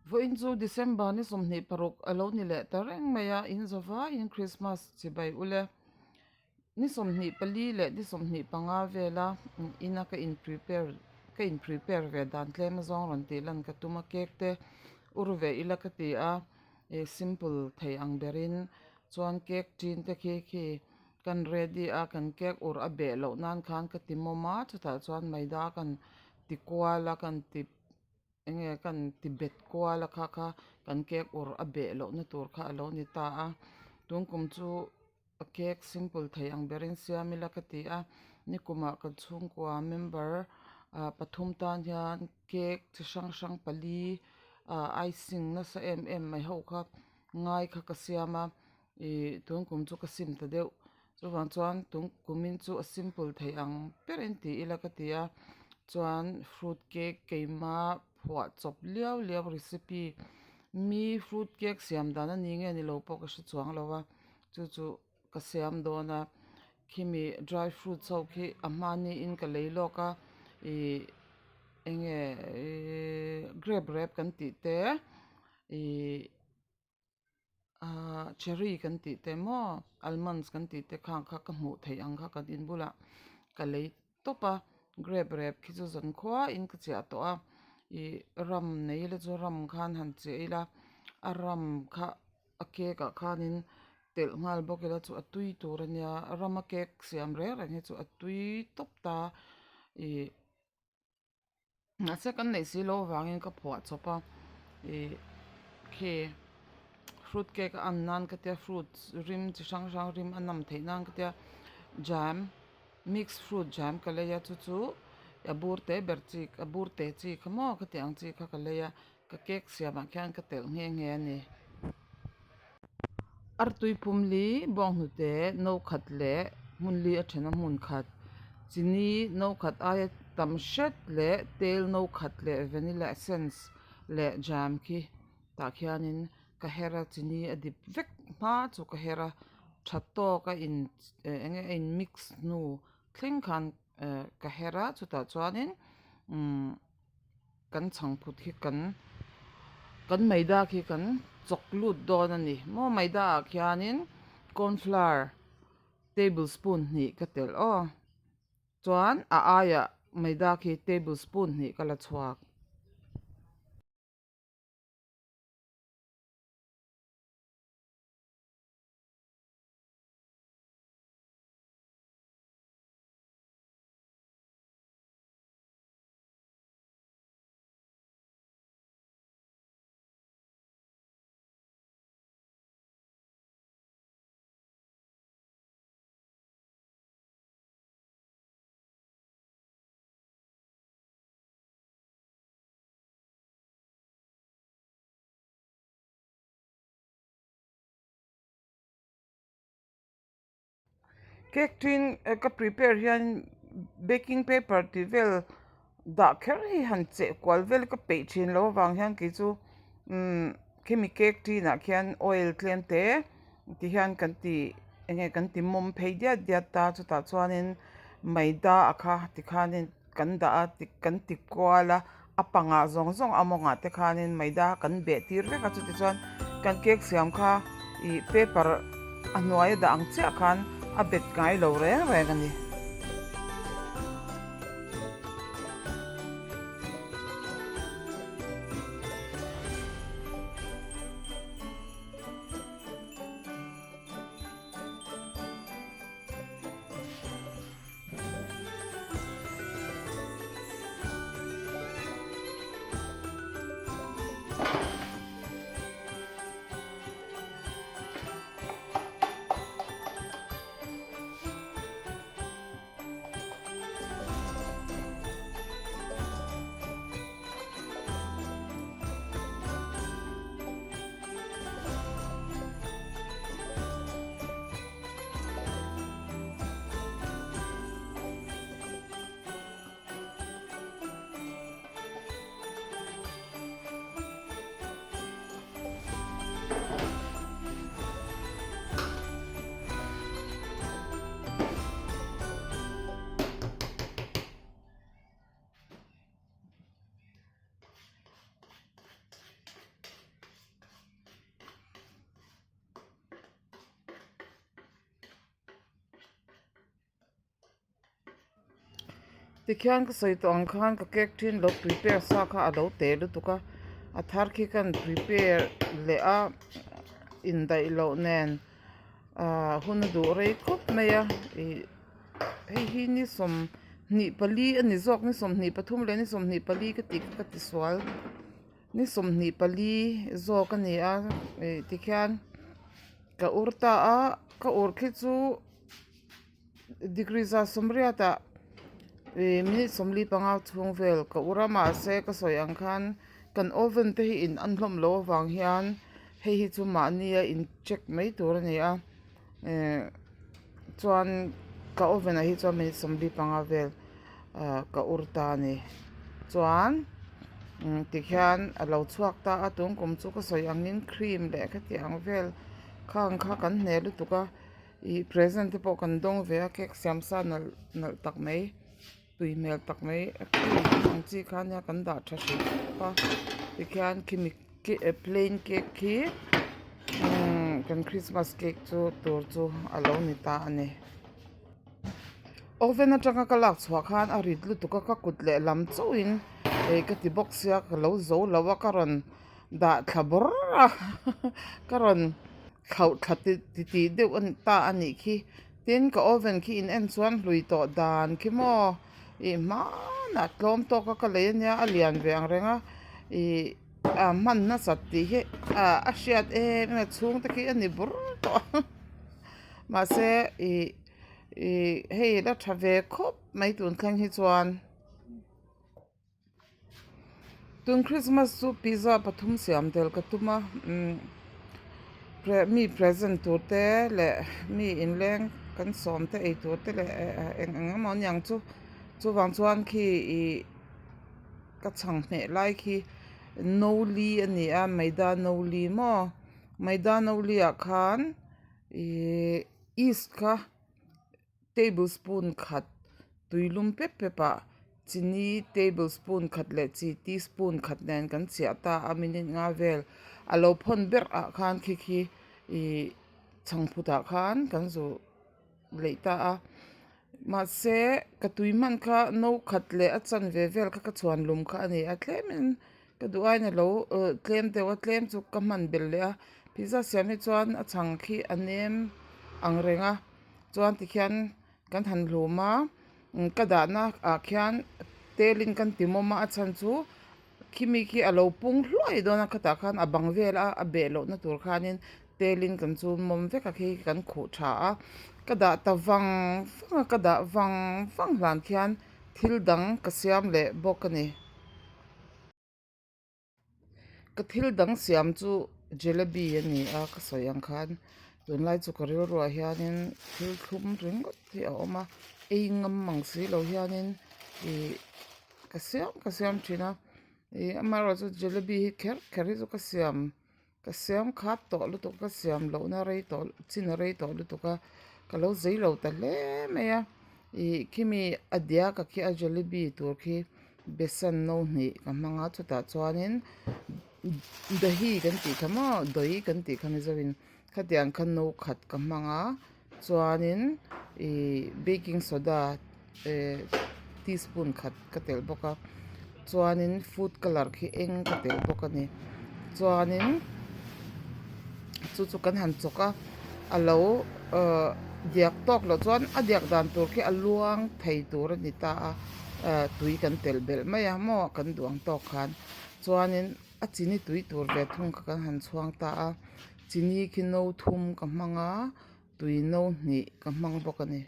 Vawiin chu December ni 26 a lo ni leh ta reng mai a, in zavaiin Christmas chibai ule. Ni 24 leh ni 25 vela ina ka in prepare ka in prepare ve dan tlem azawng rawn tih lan ka tum a, cake te ur ve ila ka ti a, ih simple thei ang berin chuan cake tin te khi khi kan ready a, kan cake ur a beh loh nan khan ka ti mawm a, chutah chuan maida kan ti kual a kan ti Enge kan ti bet kual a kha kha kan cake ur a beh loh na tur kha a lo ni ta a, tun kum chu a cake simple thei ang berin siam ila ka ti a, nikumah kan chhungkua member ah pathum tan hian cake chi hrang hrang pali ah icing nasa em em mai ho kha ngai kha ka siam a, ih tun kum chu ka sim ta deuh Chuvang chuan tun kumin chu a simple thei ang berin ti ila ka ti a, chuan fruit cake keima phuah chawp liau liau recipe mi fruit cake siam dan a ni nge ni lo pawh ka hre chuang lo a, chu chu ka siam dawn a, khimi dry fruits ho khi a hmaniin ka lei lawk a ih eng nge ihh grape rep kan tih te ih. Ahh cherry kan tih te maw almonds kan tih te khang kha ka hmuh theih ang kha kan in bulah ka lei tawp a grape rep khi chu zan khuain ka chiah tawh a ih ram nei ila chu ram khan han chiah ila a ram kha a cake ah khanin telh nghal bawk ila chu a tui tur a nia rama cake siam reng reng hi chu a tui tawp ta ih. Mahse kan neih si loh avangin ka phuah chawp a ih khi fruit cake a an nan ka tia fruits rim chi hrang hrang rim a nam theih nan ka tia jam mix fruit jam ka lei a chu chu a bur te ber chi a bur te chi kha maw ka tih ang chi kha ka lei a ka cake siamah khian ka telh nghe nghe a ni. Artui pumli bawnghnute no khat leh hmun li a then a hmun khat chini no khat aia tam hret leh tel no khat leh vanilla essence leh jam khi tah khianin ka her a chini a dip vek hma chu ka her a tha tawk a in eng nge a in mix hnu thleng khan eh ka her a chutah chuanin umm. Kan chhangphut hi kan kan maida khi kan chawk lut dawn a ni maw maida ah khianin corn flour table spoon hnih ka telh aw chuan a aiah maida khi table spoon hnih ka la chhuak. Cake tin ka prepare hian baking paper tih vel dah kher hi han cheh kual vel ka peih thin loh avang hian kei chu umm khimi cake tinah khian oil tlem te ti hian kan ti eng nge kan ti mawm phei diat diat ta chutah chuanin maida a kha tikhanin kan dah a kan ti kual a a pangah zawng zawng a mawngah te khanin maida kan beh tir vek a chuti chuan kan cake siam kha ih paper a hnuai a dah ang chiah khan a bet ngai lo reng reng a ni. Tikhian ka sawi tawh ang khan ka cake thin lo prepare sa kha a lo te lutuk a, a thar khi ka han prepare leh a indaih loh nen ahh hun a duh rei khawp mai a ih hei hi ni 24 a ni zawk ni 23 leh ni 24 ka tih kha ka ti sual ni 24 zawk a ni a ih tikhian ka ur ta a ka ur khi chu. Degree 180 ah ih minute 45 chhung vel ka ur a mahse ka sawi ang khan kan oven te hi in an hlawm loh avang hian hei hi chu mahni a in check mai tur a ni a eh chuan ka oven ah hi chuan minute 45 vel ah ka ur ta a ni chuan tikhian a lo chhuak ta a tun kum chu ka sawi angin cream leh khatiang ang vel khang kha kan hne lutuk a. Ih present te pawh kan dawng ve a cake siam sa nalh nalh tak mai tui hmel tak mai a cream ang chi kha nia kan dah tha hrih khawp a tikhian khimi plain cake khi umm kan christmas cake chu tur chu a lo ni ta a ni. Oven atanga ka lak chhuah khan a rit lutuk a ka kut leh lam chauhin ei ka ti bawk sia ka lo zo lo a ka rawn dah thla bawrh a ka rawn. Thlauh thla ti tih deuh a ta a nih khi. Tin, ka oven khi in en chuan hlui tawh dan khi maw ih hmanah tlawm tawka ka lei ania a lian ve ang reng a ih a hman nasat tih hi a hriat em em a chhungte khi a ni bur tawh a mahse ih ih hei la tha ve khawp mai tun thleng hi chuan. Tun Christmas chu pizza pathum siam tel ka tum a umm mi present tur te leh mi inleng kan sawm te ei tur te leh eng eng emaw aniang chu chuvang chuan khi ih ka chhang hmeh lai khi no li a ni a maida no li maw maida no li ah khan ih yeast kha. Tablespoon khat tui lum pep pep ah chini tablespoon khat leh chi teaspoon khat nen kan chiah ta a minute nga vel a lo phawn ber ah khan khi khi ih chhangphut ah khan kan zu leih ta a mahse ka tui hman kha no khat leh a chanve vel kha ka chhuan lum kha a ni a tlem in ka duh aiin a lo tlem deuh a tlem chu ka hman belh leh a pizza siam hi chuan a chhang khi a nem ang reng a. Chuan tikhian kan han hlum a ka dahna ah khian telin kan ti mawm a a chhan chu khimi khi a lo pung hluai dawn a khatah khan a bang vel a a beh lohna tur khanin telin kan chu mawm vek a khi kan khuh tha a ka dah ta vang vang a ka dah vang vang hlan khian thil dang ka siam leh bawk a ni. Ka thil dang siam chu jalebi a ni a ka sawi ang khan tunlai chu ka rilruah hianin thil thlum ringawt hi a awm a ei ngam mang si lo hianin ih ka siam ka siam thin a ih amaherawhchu jalebi hi kher kher hi chu ka siam Ka siam khat tawh lutuk ka siam lohna rei tawh chin a rei tawh lutuk a ka lo zei lo ta hle mai a ih khimi a diak a khi a jalebi tur khi besan no hnih ka hmang a chutah chuanin dahi kan tih kha maw dawi kan tih kha mizoin khatiang kha no khat ka hmang a chuanin ih baking soda eh teaspoon khat ka telh bawk a chuanin food colour khi eng ka telh bawk a ni chuanin chu chu kan han chawk a a lo ah diak tawk loh chuan a diak dan tur khi a luang thei tur a ni ta a ah tui kan telh belh mai a maw kan duh ang tawk khan chuanin a chini tui tur ve thung kha kan han chhuang ta a chini khi no thum ka hmang a tui no hnih ka hmang bawk a ni.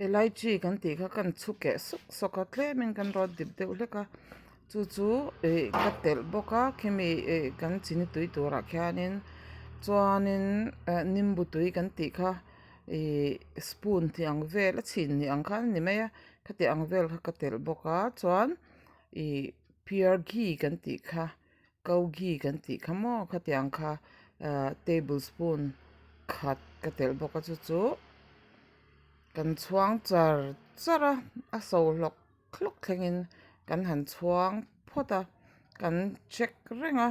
Elaichi kan tih kha kan chhu keh sawk sawk a tlemin kan rawt dip deuh hlek a chu chu ih ka telh bawk a khimi ih kan chini tui turah khianin chuanin eh nimbu tui kan tih kha ih spoon tih ang vel a chhin ni ang khan a ni mai a khati ang vel kha ka telh bawk a chuan ih pure ghee kan tih kha. Cow ghee kan tih kha maw khatiang kha ah table spoon khat ka telh bawk a chu chu kan chhuang char char a a so hlawk hlawk thlengin kan han chhuang phawt a kan check reng a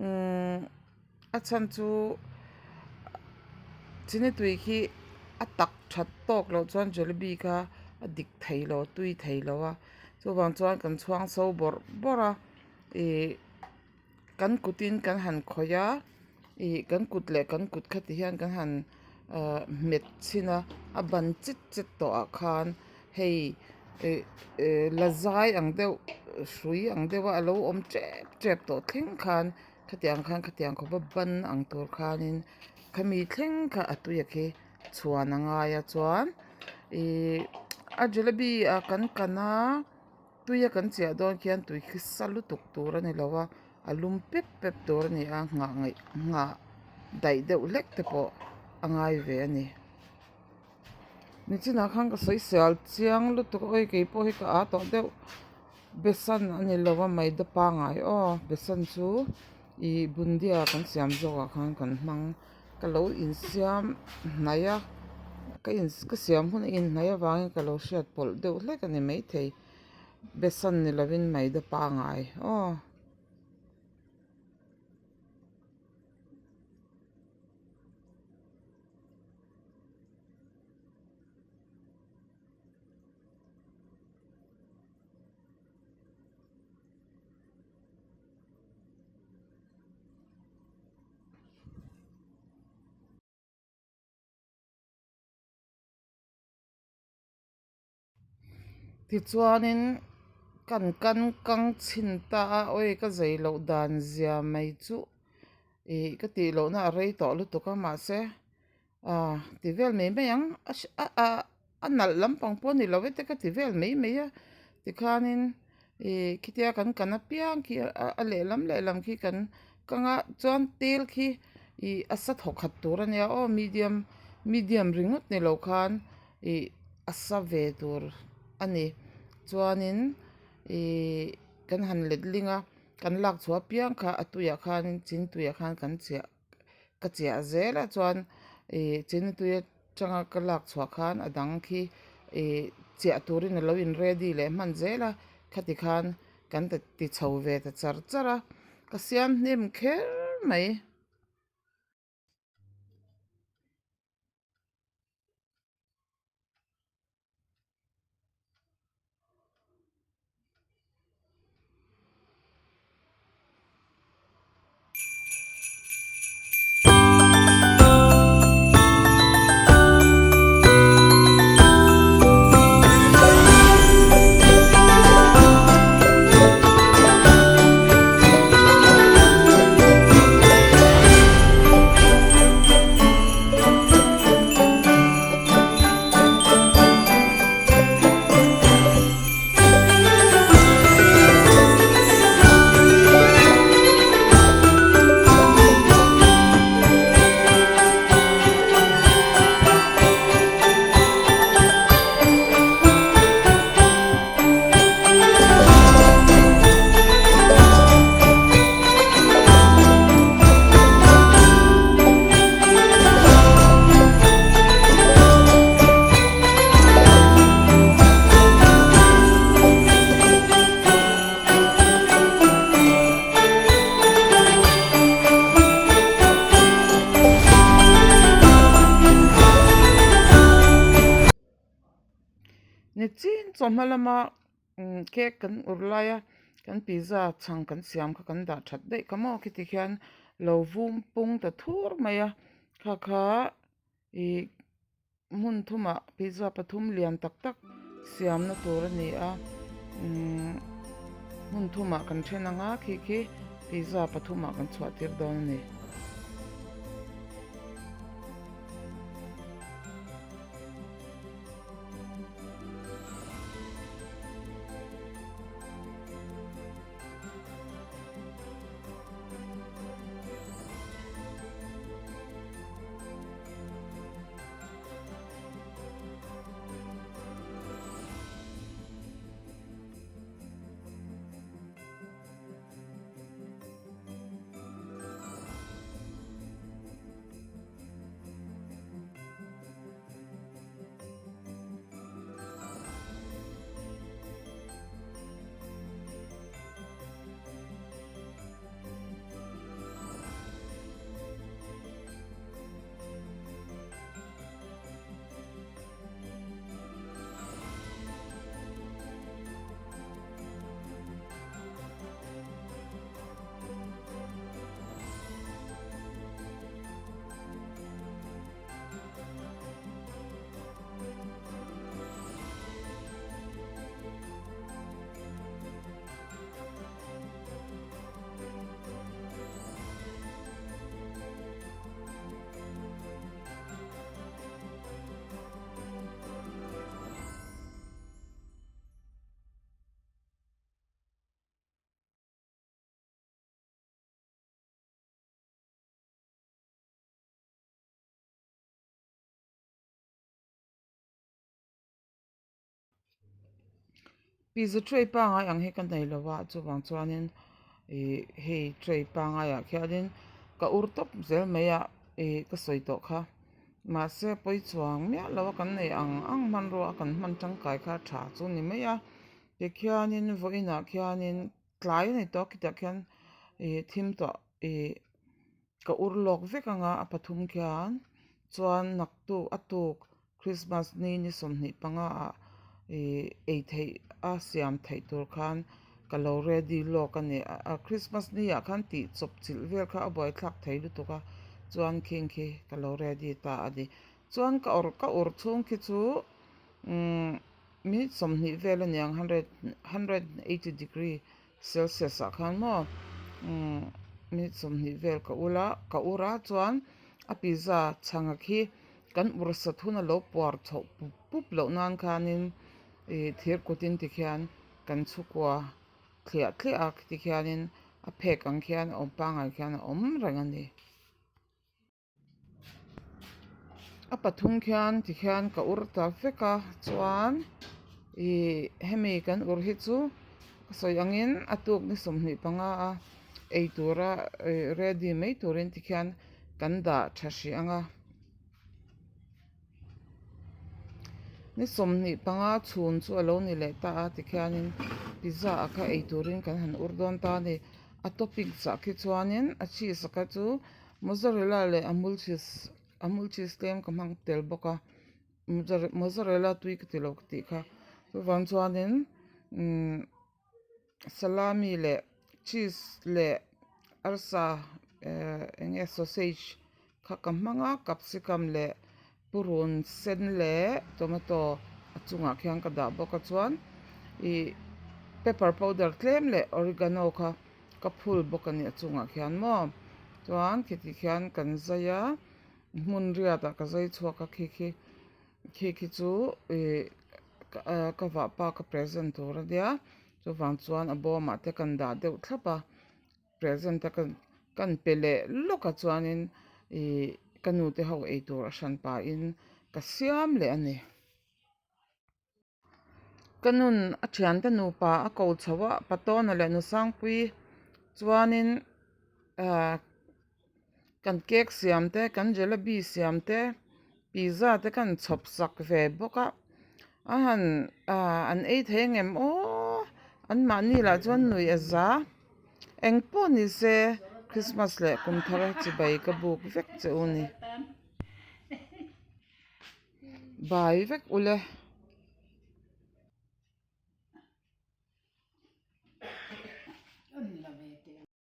umm a chhan chu chini tui khi. A tak that tawk loh chuan jalebi kha a dik thei lo a tui thei lo a chuvang chuan kan chhuang so bawrh bawrh a ih kan kutin kan han khawih a ih kan kut leh kan kut kha ti hian kan han ahh hmet chhin a a ban chit chet tawh ah khan hei ih eh la zai ang deuh hrui ang deuh a alo awm tep tep tawh thleng khan khatiang khan khatiang khawpa ban ang tur khanin khami thleng kha a tui a khi chhuan a ngai a chuan ihh a jalebi ah kan kan a tui a kan chiah dawn khian tui khi sa lutuk tur a ni lo a a lum pep pep tur a ni a nghah ngaih nghah daih deuh hlek te pawh a ngai ve a ni. Nichinah khan ka sawi sial chiang lutuk a awi keipawh hi ka aa tawh deuh besan a ni lo a maida pangai aw besan chu ih bundia kan siam zawkah khan kan hmang ka lo insiam hnai a ka in ka siam hun a inhnai avangin ka lo hriat pawlh deuh hlek a ni maithei besan ni lovin maida pangai aw. Tichuanin kan kan kang chhin ta a awi ka zei loh dan zia mai chu ih ka tih lohna a rei tawh lutuk a mahse ah ti vel mai mai ang a a a nalh lampang pawh a ni lo e te ka ti vel mai mai a tikhanin ih khitia kan kan apiang khi a lehlam lehlam khi kan kang a chuan tel khi ih a sa thaw khat tur a nia aw medium medium ringawt ni lo khan ih a sa ve tur a ni chuanin ih kan han let ling a kan lak chhuah apiang kha a tuiah khanin chin tuiah khan kan chiah ka chiah zel a chuan ih chin tui atanga ka lak chhuah khan a dang khi ih chiah turin alo in ready leh hman zel a khati khan kan ta ti chho ve ta char char a ka siam hnem kher mai. Nichin chawhma lama cake kan ur lai a kan pizza chhang kan siam kha kan dah that daih kha maw khiti khian lo vum pung ta thur mai a kha kha ih hmun thumah pizza pathum lian tak tak siamna tur a ni a umm hmun thumah kan then ang a khi khi pizza pathumah kan chhuah tir dawn a ni. Pizza tray pangai ang hi ka nei lo a chuvang chuanin ih hei tray pangaiah khianin ka ur tawp zel mai a ih ka sawi tawh kha mahse pawi chuang miah lo a kan nei ang ang hmanrua a kan hman tangkai kha tha chu ni mai a tikhianin vawiinah khianin tlai a ni tawh a khitah khian ih thim tawh ih ka ur lawk vek anga a pathum khian chuan naktuk a tuk Christmas ni ni 25 ah ih ei theih a siam theih tur khan ka lo ready lawk a ni a Christmas ni ah khan tih chawp chilh vel kha a buaithlak thei lutuk a chuan khing khi ka lo ready ta a ni chuan ka awrh ka ur chhung khi chu umm minute 20 vel a niang hundred 180 degree Celsius ah khan maw umm minute 20 vel ka ul a ka ur a chuan a pizza chhanga khi kan ur sat hun a lo puar chhoh pup pup loh nan khanin ih thir kutin tikhian kan chhukua thliah thliah a tikhianin a phek ang khian a awm pangngai khian a awm reng a ni. A pathum khian tikhian ka ur ta vek a chuan ih hemi kan ur hi chu ka sawi angin a tuk ni 25 a ei tura ih ready mai turin tikhian kan dah tha hrih ang a. Ni 25 chhun chu a lo ni leh ta a tikhianin pizza a kha ei turin kan han ur dawn ta a ni. A toppings ah khi chuanin a cheese a kha chu mozzarella leh amul cheese amul cheese tlem ka hmang tel bawk a mozzarella tui ka ti lo ka tih kha chuvang chuanin umm salami leh cheese leh arsa ehh eng nge sausage kha ka hmang a capsicum leh purun sen leh tomato a chungah khian ka dah bawk a chuan ih pepper powder tlem leh oregano kha ka phul bawk a ni a chungah khian maw chuan khiti khian kan zai a hmun riat ah ka zai chhuak a khi khi khi khi chu ih ka vahpa ka present tur a nia chuvang chuan a bawmah te kan dah deuh thlap a. Present a kan pe leh lawk a chuanin ih ka nu te ho ei tur a hran pahin ka siam leh a ni. Ka nun a thiante nupa a ko chho a Patawna leh Nusangpui chuanin ah kan cake siam te kan jalebi siam te pizza te kan chhawp sak ve bawk a a han ah an ei thei angem aw an mahni lah chuan nuih a za eng pawh ni se Christmas leh kum thar chibai ka buk vek che u ni bai vek ule.